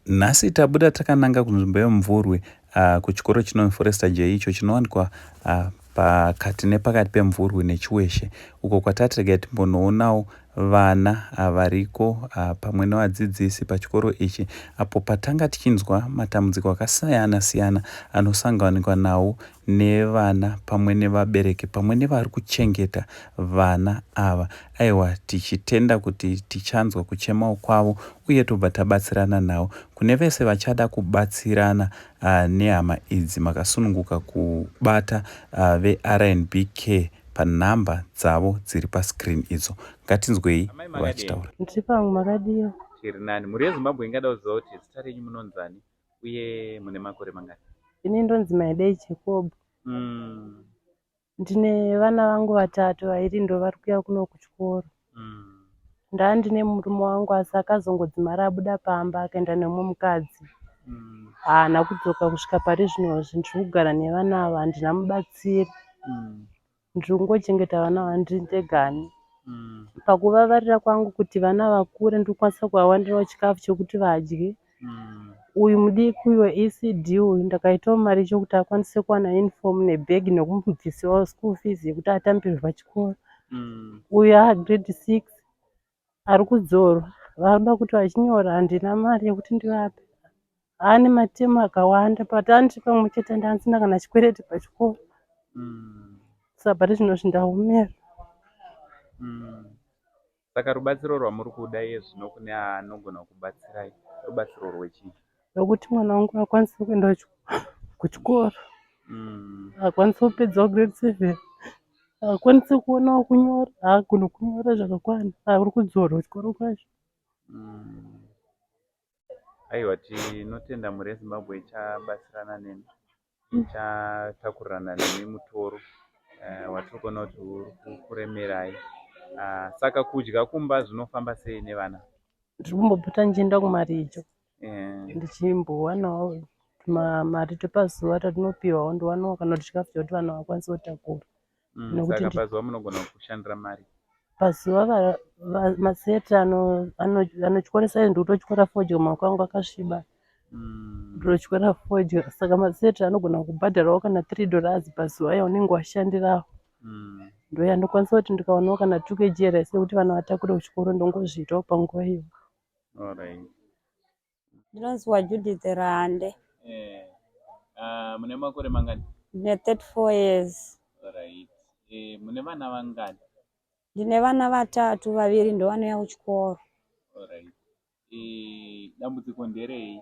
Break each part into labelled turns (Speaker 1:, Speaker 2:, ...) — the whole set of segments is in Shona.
Speaker 1: Nhasi tabuda takananga kunzvimbo yeMvurwi kuchikoro chinonzi Forester J icho chinowanikwa pakati nepakati peMvurwi neChiweshe uko kwatati regai timbonoonawo vana variko pamwe nevadzidzisi pachikoro ichi apo patanga tichinzwa matambudziko akasiyana siyana anosanganikwa nawo nevana pamwe nevabereki pamwe nevari kuchengeta vana ava. Aiwa tichitenda kuti tichanzwa kuchemawo kwavo uye tobva tabatsirana navo. Kune vese vachada kubatsirana nehama idzi makasununguka kubata veRNB Care panumber dzavo dziri pascreen idzo. Ngatinzwei vachitaura.
Speaker 2: Ndiri pamwe makadiwa.
Speaker 1: Tiri nani. Mhuri yeZimbabwe ingada kuziva kuti zita renyu munonzani uye mune makore mangani?
Speaker 2: Ini ndonzi Maidei Jacob. Ndine vana vangu vatatu, vairi ndovari kuuya kuno kuchikoro. Ndandine murume wangu asi akazongodzimara abuda pamba akaenda nemumwe mukadzi. Haana kudzoka kusvika pari zvinozvi. Ndiri kugara nevana ava handina mubatsiri. Ndiri kungochengeta vana ava ndiri ndegani. Pakuvavarira kwangu kuti vana vakure ndiri kukwanisa kuvawanirawo chikafu chekuti vadye. Uyu mudiki uyu weECD uyu ndakaitawo mari chokuti akwanise kuwana uniform nebhegi nekumubvisirawo school fees yekuti atambirwe pachikoro. Uyu aagrade 6 ari kudzorwa vakuda kuti vachinyora handina mari yekuti ndivape. Ane matemu akawanda but andiri pamwe chete ndandisina kana chikwereti pachikoro. Saka pari zvino ndaomerwa.
Speaker 1: Saka rubatsiro rwamuri kuda iye zvino kune anogona kubatsirai rubatsiro rwechii?
Speaker 2: Rwekuti mwana wangu akwanise kuenda kuchikoro, akwanise kupedzawo grade 7, akwanise kuonawo kunyora, haagoni kunyora zvakakwana, ari kudzorwa kuchikoro kwacho.
Speaker 1: Aiwa tinotenda mhuri yeZimbabwe ichabatsirana nemi, ichatakurirana nemi mutoro watiri kuona kuti uri kukuremerai. Saka kudya kumba zvinofamba sei nevana?
Speaker 2: Ndiri kumbopota ndichienda kumaricho ndichimbowanawo mari twepazuva tatinopiwawo ndowanawo kana kuti chikafu chekuti vana vakwanise kutakura.
Speaker 1: Nekuti Saka pazuva munogona kushandira mari?
Speaker 2: Pazuva maseti anotyoresa ndiri kutotyora fodya maoko angu akasviba. Ndinotyora fodya saka maseti anogona kubhadharawo kana $3 pazuva yaunenge washandirawo. Ndoyandokwanisa kuti ndikawanawo kana 2 kg yerice yekuti vana vatakure kuchikoro ndongozviitawo panguva iyoyo.
Speaker 1: Alright.
Speaker 3: Ndinonzi Judith Rande.
Speaker 1: Mune makore mangani?
Speaker 3: Ndine 34 years.
Speaker 1: Alright. Mune vana vangani?
Speaker 3: Ndine vana vatatu, vaviri ndovanouya kuchikoro.
Speaker 1: Alright. Dambudziko nderei?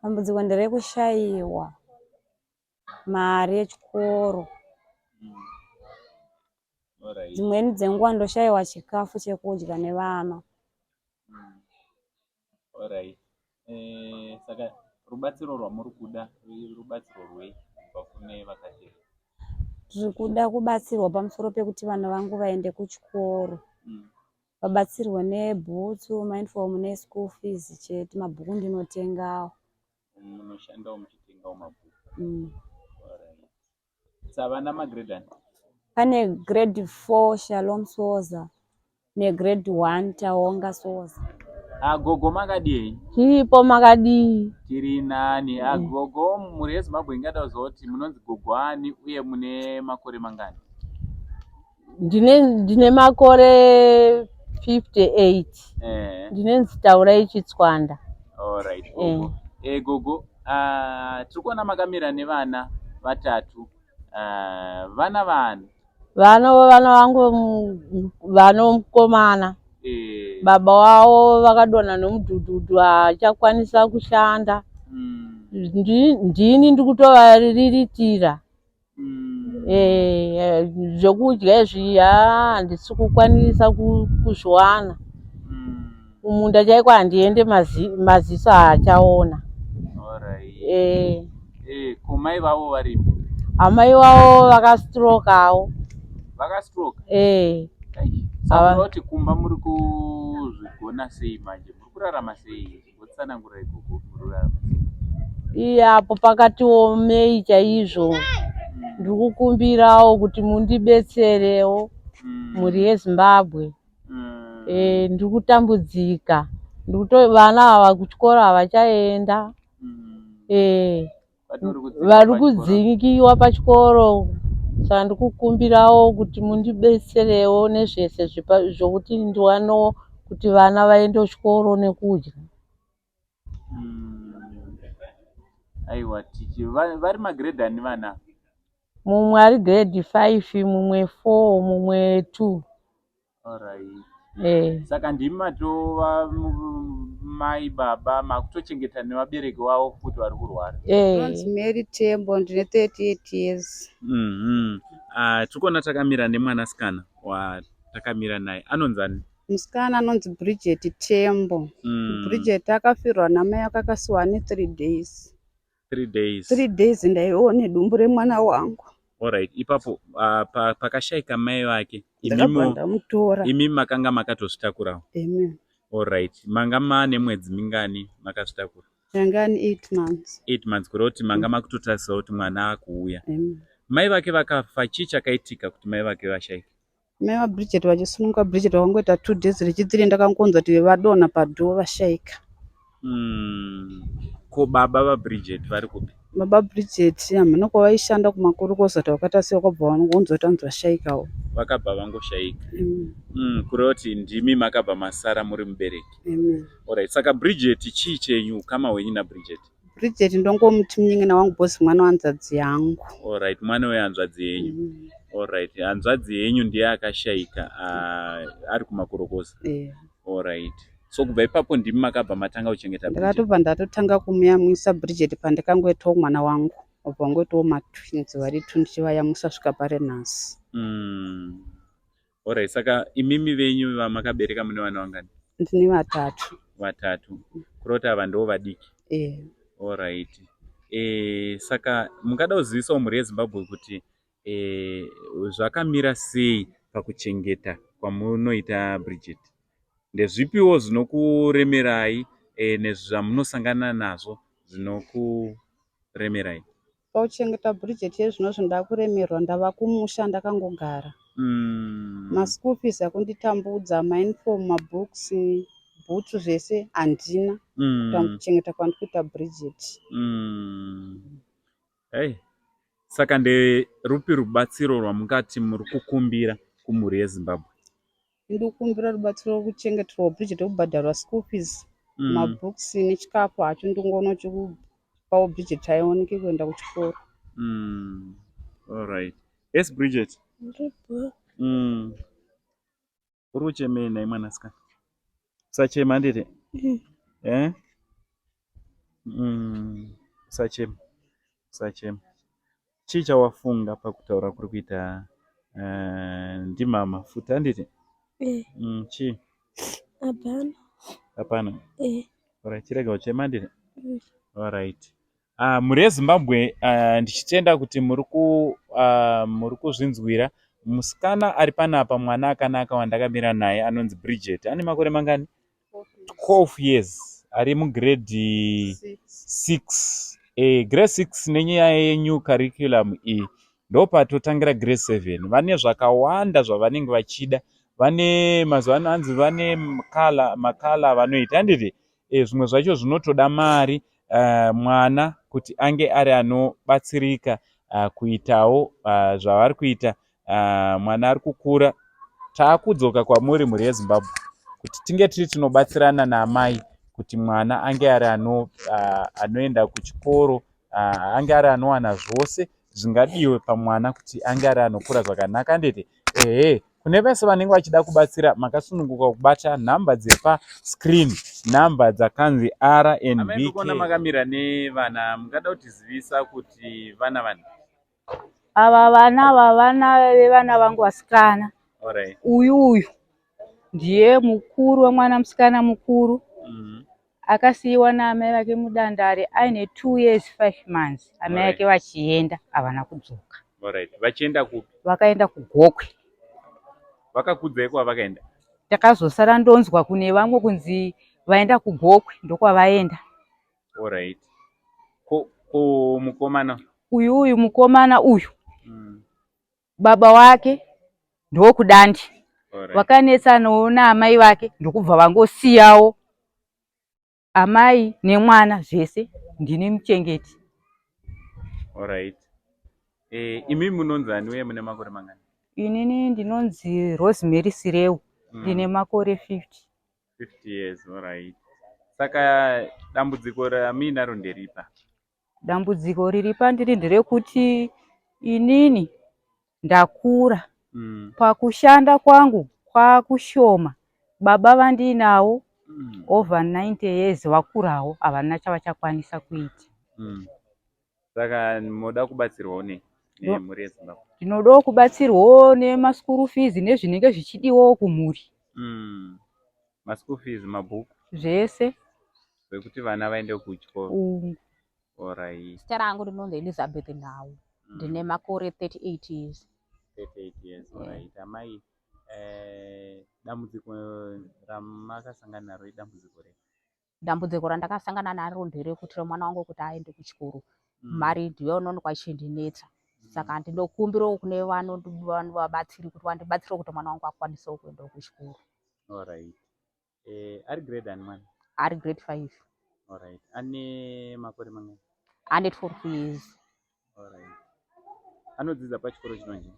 Speaker 3: Dambudziko nderekushayiwa mari yechikoro. Dzimweni dzenguva ndoshayiwa chikafu chekudya nevana.
Speaker 1: Alright. Saka rubatsiro rwamuri kuda rubatsiro rwei kubva kune vakatera?
Speaker 3: Ndiri kuda kubatsirwa pamusoro pekuti vana vangu vaende kuchikoro. Vabatsirwe nebhutsu, maunifomu neschool fees chete. Mabhuku ndinotengawo.
Speaker 1: Munoshandawo muchitengawo mabhuku? Alright. Savana magrade ani?
Speaker 3: Pane grade 4 Shalom Soza negrade 1 Taonga Soza.
Speaker 1: Agogo makadii?
Speaker 4: Tiripo makadii?
Speaker 1: Tiri nani. Agogo, mhuri yeZimbabwe ingada kuziva kuti munonzi gogo ani uye mune makore mangani?
Speaker 4: Ndine makore 58. Ndinonzi Taurai Chitswanda.
Speaker 1: Alright, gogo. Gogo, tiri kuona makamira nevana vatatu. Vana vaani?
Speaker 4: Vana vana vangu vana mukomana. Baba wavo vakadonha nomudhudhudhu haachakwanisa kushanda. Ndini ndikutovariritira. Zvekudya izvi haa handisi kukwanisa kuzviwana. Kumunda chaiko handiende maziso haachaona.
Speaker 1: Ko mai vavo varipi?
Speaker 4: Amai vavo vakastrokawo.
Speaker 1: Vakastroka? Saka kuti kumba muri kuzvigona sei manje? Muri kurarama sei? Wotsanangura ikoko muri kurarama sei?
Speaker 4: Iye apo pakati omei chaizvo. Ndiri kukumbirawo kuti mundibetserewo mhuri yeZimbabwe. Ndiri kutambudzika. Ndikuto vana ava kuchikoro havachaenda. Eh. Vari kudzingiwa pachikoro saka ndikukumbirawo kuti mundibetserewo nezvese zvokuti ndiwanewo kuti vana vaende kuchikoro nekudya.
Speaker 1: Aiwa tichi vari magrade ani vana?
Speaker 4: Mumwe ari grade 5, mumwe 4, mumwe 2.
Speaker 1: Alright. Eh. Saka ndimi matova mai baba makutochengeta nevabereki vavo futi vari kurwara.
Speaker 4: Eh.
Speaker 5: Ndinonzi Mary Tembo ndine 38 years.
Speaker 1: Mhm. Ah, tiri kuona takamira nemwanasikana watakamira naye. Anonzi ani?
Speaker 5: Musikana anonzi Bridget Tembo. Bridget akafirwa namai ake akasiwa ane 3 days.
Speaker 1: 3 days.
Speaker 5: 3 days ndaivawo nedumbu remwana wangu.
Speaker 1: Alright, ipapo uh, pakashaika mai vake
Speaker 5: ndakabva ndamutora.
Speaker 1: Imi makanga makatozvitakurawo?
Speaker 5: Amen.
Speaker 1: Alright, manga maane mwedzi mingani makazvitakura?
Speaker 5: Yanga ane 8 months.
Speaker 1: 8 months kureva kuti manga makutotarisa kuti mwana akuuya. Mai vake vakafa, chii chakaitika kuti mai vake vashaike?
Speaker 5: Mai vaBridget vachisununguka Bridget vakangoita 2 days rechithree ndakangonzwa kuti vadonha padoor vashaika.
Speaker 1: Ko baba vaBridget vari kupi?
Speaker 5: Baba Bridget hameno kwavaishanda kumakorokoza kuti vakaita sei vakabva vangonzwa kuti vanzi vashaikawo.
Speaker 1: Vakabva vangoshaika. Kureva kuti ndimi makabva masara muri mubereki.
Speaker 5: Amen.
Speaker 1: Alright, saka Bridget chii chenyu ukama hwenyu naBridget?
Speaker 5: Bridget ndongomuti munin'ina wangu boss mwana wanzadzi yangu.
Speaker 1: Alright, mwana wehanzvadzi yenyu. Alright, hanzvadzi yenyu ndiye akashaika uh, ari kumakorokoza.
Speaker 5: Yeah.
Speaker 1: Alright. So kubva ipapo ndimi makabva matanga kuchengeta Bridget.
Speaker 5: Ndakatobva ndatotanga kumuyamwisa Bridget pandikangoitawo mwana wangu. Wabva wangoitawo matwins vari two ndichivayamwisa svika pari nhasi.
Speaker 1: Alright, saka imimi venyu vamakabereka mune vana vangani?
Speaker 5: Ndine vatatu.
Speaker 1: Vatatu. Kureva kuti ava ndivo vadiki?
Speaker 5: Eh.
Speaker 1: Alright. Eh, saka mungada kuzivisawo mhuri yeZimbabwe kuti eh, zvakamira sei pakuchengeta kwamunoita Bridget? Ndezvipiwo zvinokuremerai eh, nezvamunosangana nazvo zvinokuremerai?
Speaker 5: Pakuchengeta Bridget yezvinozvi ndakuremerwa ndava kumusha ndakangogara. Maschool fees akunditambudza, mauniform, mabooks, bhutsu zvese handina. Kuchengeta kwandiri kuita Bridget.
Speaker 1: Hey. Saka nderupi rubatsiro rwamungati muri kukumbira kumhuri yeZimbabwe?
Speaker 5: Ndikukumbira rubatsiro rwekuchengeterwa Bridget kubhadharwa school fees, mabooks nechikafu hacho ndingoona chikupawo Bridget aioneke kuenda kuchikoro.
Speaker 1: Alright. Yes Bridget.
Speaker 2: Ndiripo.
Speaker 1: Uri kuchemei nhai mwanasikana? Usachema handiti? Eh? Usachema. Usachema. Chii chawafunga pakutaura kuri kuita uh, ndimama futi handiti?
Speaker 2: Eh.
Speaker 1: Chii?
Speaker 2: Hapana.
Speaker 1: Hapana.
Speaker 2: Eh.
Speaker 1: Alright, chirega kuchema handiti? Alright. Mhuri yeZimbabwe ndichitenda kuti muri ku muri kuzvinzwira. Musikana ari panapa mwana akanaka wandakamira naye anonzi Bridget. Ane makore mangani? 12 years. Ari mugrade 6. Eh, grade 6 nenyaya yenew curriculum iyi ndopatotangira grade 7. Vane zvakawanda zvavanenge vachida. Vane mazuva ano hanzi vane makala makala avanoita handiti? E, zvimwe zvacho zvinotoda mari uh, mwana kuti ange ari anobatsirika uh, kuitawo uh, zvavari kuita uh, mwana ari kukura taakudzoka kwamuri mhuri yeZimbabwe kuti tinge tiri tinobatsirana naamai kuti mwana ange ari ano, uh, anoenda kuchikoro uh, ange ari anowana zvose zvingadiwe pamwana kuti ange ari anokura zvakanaka handiti ehe kune vese vanenge vachida kubatsira makasununguka kubata nhamba dziri pascreen nhamba dzakanzi rnbkona makamira nevana mungada kutizivisa kuti vana vani
Speaker 6: Ava vana ava vana vevana vangu vasikana.
Speaker 1: Alright.
Speaker 6: Uyu uyu ndiye mukuru wemwana musikana mukuru. Akasiiwa naamai vake mudandare aine 2 years 5 months. Amai vake vachienda havana kudzoka.
Speaker 1: Alright. Vachienda kupi?
Speaker 6: Vakaenda kuGokwe.
Speaker 1: Vakakudzai kwavakaenda?
Speaker 6: Takazosara ndonzwa kune vamwe kunzi vaenda kuGokwe ndokwavaenda.
Speaker 1: Alright. Ko, ko mukomana?
Speaker 6: Uyu uyu mukomana uyu. Baba wake ndokudandi.
Speaker 1: Alright.
Speaker 6: Vakanetsanawo naamai vake ndokubva vangosiyawo. Amai nemwana zvese ndini muchengeti.
Speaker 1: Alright. Eh, imi munonzi ani uye mune makore mangani?
Speaker 6: Inini ndinonzi Rosemary Sireu. Ndine makore 50.
Speaker 1: 50 years, alright. Saka dambudziko ramuinaro nderipa?
Speaker 6: Dambudziko riri pandiri nderekuti inini ndakura. Pakushanda kwangu kwakushoma. Baba vandiinawo over 90 years vakurawo havana chavachakwanisa kuita.
Speaker 1: Saka moda kubatsirwawo nei nemhuri yeZimbabwe?
Speaker 6: Ndinodawo kubatsirwawo nemaschool fees nezvinenge zvichidiwawo kumhuri.
Speaker 1: Maschool fees, mabhuku?
Speaker 6: Zvese.
Speaker 1: Zvekuti vana vaende kuchikoro. Alright.
Speaker 7: Zita rangu rinonzi Elizabeth Nhau. Ndine makore 38 years.
Speaker 1: 38 years, alright. Amai, dambudziko ramakasangana naro idambudziko rei?
Speaker 7: Dambudziko randakasangana naro nderekuti mwana wangu kuti aende kuchikoro. Mari ndiyo inoonekwa ichindinetsa. Saka ndinokumbirawo kune vabatsiri kuti vandibatsire kuti mwana wangu akwanisewo kuendawo kuchikoro.
Speaker 1: Alright. Ari grade ani mwana?
Speaker 7: Ari grade 5.
Speaker 1: Alright. Ane makore mangani?
Speaker 7: Ane 12 years.
Speaker 1: Alright. Anodzidza pachikoro chinonzi?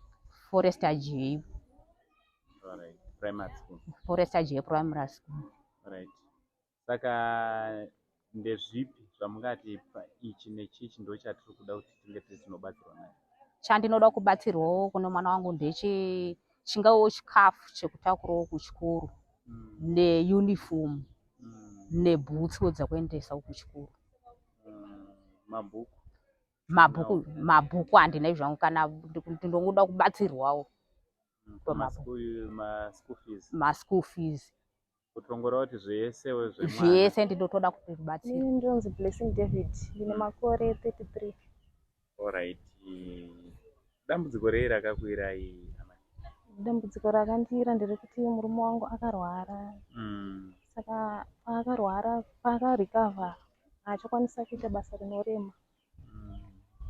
Speaker 7: Forester J.
Speaker 1: Alright. Primary school.
Speaker 7: Forester J Primary School.
Speaker 1: Alright. Saka ndezvipi zvamungati ichi nechichi ndo chatiri kuda kuti tinge tiri tinobatsirwa nacho?
Speaker 7: Chandinoda kubatsirwawo kune mwana wangu ndeche chingawo chikafu chekutakurawo kuchikoro neuniform nebhutsu dzekuendesawo kuchikoro.
Speaker 1: Mabhuku?
Speaker 7: Mabhuku handina zvangu kana ndinongoda kubatsirwawo.
Speaker 1: Maschool fees.
Speaker 7: Maschool fees.
Speaker 1: Kutongora kuti zvese zvemwana.
Speaker 7: Zvese ndinotoda kuti rubatsiro.
Speaker 8: Ini ndinonzi Blessing David, ndine makore 33.
Speaker 1: Alright. Dambudziko rei rakakuwirai amai?
Speaker 8: Dambudziko rakandiwira nderekuti murume wangu akarwara. Saka paakarwara, paakarecover haachakwanisa kuita basa rinorema.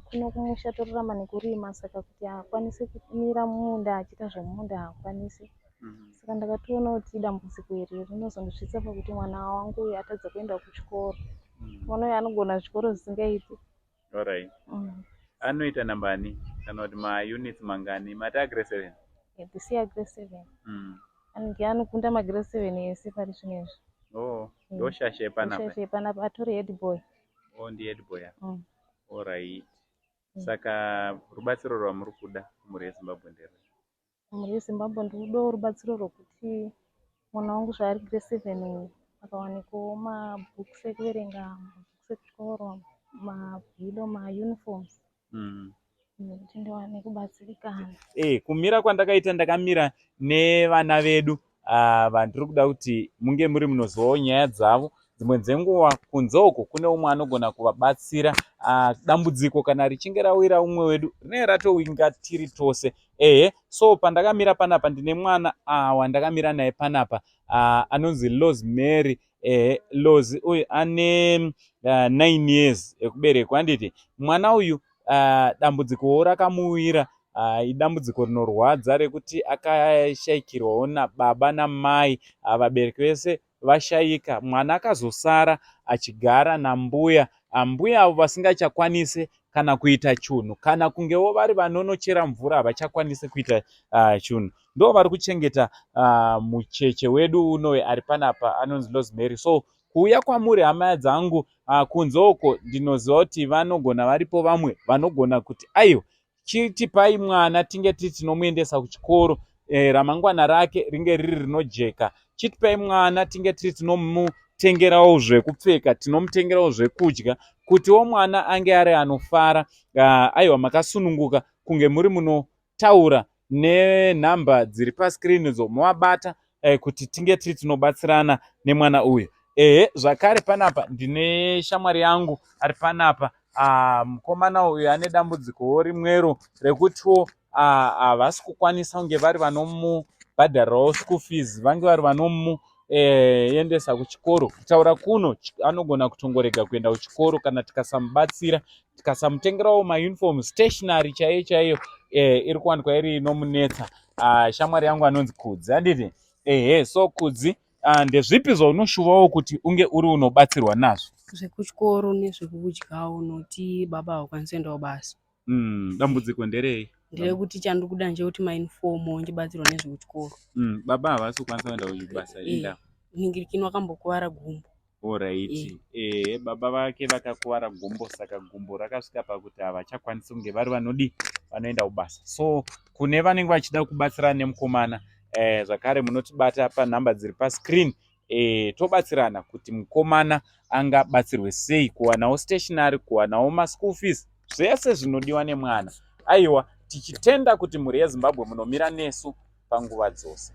Speaker 8: Kuno kumusha torarama nekurima saka kuti akwanise kumira mumunda achiita zvemumunda haakwanisi. Saka ndakatoona kuti dambudziko iri rinozondisvitsa pakuti mwana wangu uyu atadza kuenda kuchikoro. Mwana uyu anogona zvikoro zvisingaiti.
Speaker 1: Alright. Anoita namba ani? Kana kuti maunits mangani? Mati agrade 7?
Speaker 8: This year grade 7. Ndiye anokunda magrade 7 ese pari zvino izvi.
Speaker 1: Oh, ndoshasha yepanapa.
Speaker 8: Ndoshasha yepanapa atori head boy.
Speaker 1: Oh, ndi head boy. Alright. Saka rubatsiro rwamuri kuda kumhuri yeZimbabwe nderwei?
Speaker 8: Mhuri yeZimbabwe ndikudawo rubatsiro rwekuti mwana wangu zvaari grade 7 akawanikawo mabooks ekuverenga, mabooks ekuchikoro, mabhilo, mauniforms nekuti ndiwane kubatsirikana.
Speaker 1: Kumira kwandakaita ndakamira nevana vedu vandiri kuda kuti munge muri munozivawo nyaya dzavo. Dzimwe dzenguva kunze uku kune umwe anogona kuvabatsira. Dambudziko kana richinge rawira umwe wedu rinenge ratowinga tiri tose. Ehe, so pandakamira panapa ndine mwana wandakamira naye panapa anonzi Rosemary. Ehe, Lozi uyu ane 9 years ekuberekwa handiti. Mwana uyu dambudzikowo rakamuwira idambudziko rinorwadza rekuti akashaikirwawo nababa namai. Vabereki vese vashayika. Mwana akazosara achigara nambuya. Ambuya avo vasingachakwanisi kana kuita chunhu, kana kungewo vari vanonochera mvura havachakwanisi kuita chunhu. Ndo vari kuchengeta mucheche wedu unoyu ari panapa anonzi Rosemary. So kuuya kwamuri hama dzangu kunze uko ndinoziva kuti vanogona varipo vamwe vanogona kuti aiwa chitipai mwana tinge tiri tinomuendesa kuchikoro, ramangwana rake ringe riri rinojeka. Chitipai mwana tinge tiri tinomutengerawo zvekupfeka, tinomutengerawo zvekudya kutiwo mwana ange ari anofara. Aiwa makasununguka kunge muri munotaura nenhamba dziri pascreen idzo movabata kuti tinge tiri tinobatsirana nemwana uyu. Ehe, zvakare panapa ndine shamwari yangu ari panapa. Mukomana uyu ane dambudzikowo rimwero rekutiwo havasi kukwanisa kunge vari vanomubhadharirawo school fees, vange vari vanomuendesa kuchikoro. Kutaura kuno anogona kutongorega kuenda kuchikoro kana tikasamubatsira, tikasamutengerawo mauniform, stationary chaiyo chaiyo iri kuwanikwa iri inomunetsa. Shamwari yangu anonzi Kudzi, handiti? Ehe, so Kudzi Ah, ndezvipi zvaunoshuvawo kuti unge uri unobatsirwa nazvo?
Speaker 9: Zvekuchikoro nezvekudyawo nokuti baba havakwanisi kuendawo basa.
Speaker 1: Mm, dambudziko nderei?
Speaker 9: Nderekuti chandiri kuda ndechekuti mauniform ndibatsirwa nezvekuchikoro.
Speaker 1: Baba havasi kukwanisa kuenda kubasa
Speaker 9: eh, inda. Ningirikini wakambokuvara gumbo.
Speaker 1: Alright. Eh, baba vake vakakuvara gumbo saka gumbo rakasvika pakuti havachakwanisi kunge vari vanodii vanoenda kubasa. So kune vanenge vachida kubatsirana nemukomana eh, zvakare munotibata panhamba dziri pascreen eh, tobatsirana kuti mukomana angabatsirwe sei kuwanawo stationary kuwanawo maschool fees zvese zvinodiwa nemwana. Aiwa tichitenda kuti mhuri yeZimbabwe munomira nesu panguva dzose.